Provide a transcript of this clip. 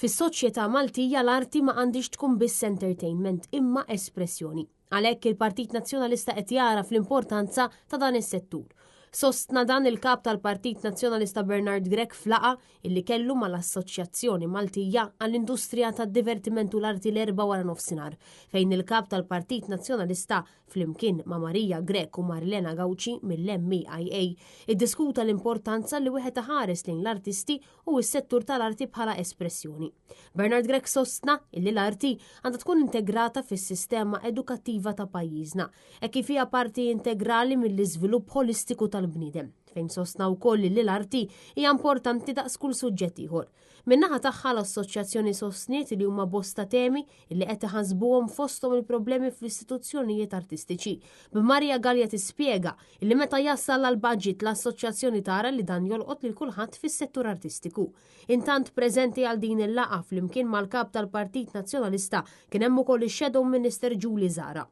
Fis-soċjetà Maltija l-arti ma għandhiex tkun biss entertainment imma espressjoni. Għalhekk il-Partit Nazzjonalista qed jagħraf l-importanza ta' dan is-settur. Sostna dan il-kap tal-Partit Nazzjonalista Bernard Grech f'laqgħa illi kellu mal-Assoċjazzjoni Maltija għall-Industrija tad-Divertiment u l-Arti l-Erbgħa waranofsinhar, fejn il-kap tal-Partit Nazzjonalista flimkien ma' Maria Grech u Marilena Gauci mill-MEIA iddiskuta l-importanza li wieħed iħares lejn l-artisti u s-settur tal-arti bħala espressjoni. Bernard Grech sostna illi l-arti għandha tkun integrata fis-sistema edukattiva ta' pajjiżna, hekk kif hija parti integrali mill-iżvilupp ħolistiku tal-bniedem, fejn sostna wkoll illi l-arti hija importanti daqs kull suġġett ieħor. Min-naħa tagħha l-assoċjazzjoni sostniet li huma bosta temi illi qed iħassbuhom fosthom il-problemi fl-istituzzjonijiet artistiċi. B'Maria Galea tispjega illi meta jasal għall-budget l-assoċjazzjoni tara li dan jolqot lil kulħadd fis-settur artistiku. Intant preżenti għal din il-laqgħa flimkien mal-kap tal-Partit Nazzjonalista kien hemm ukoll ix-Shadow Minister Julie Zahra.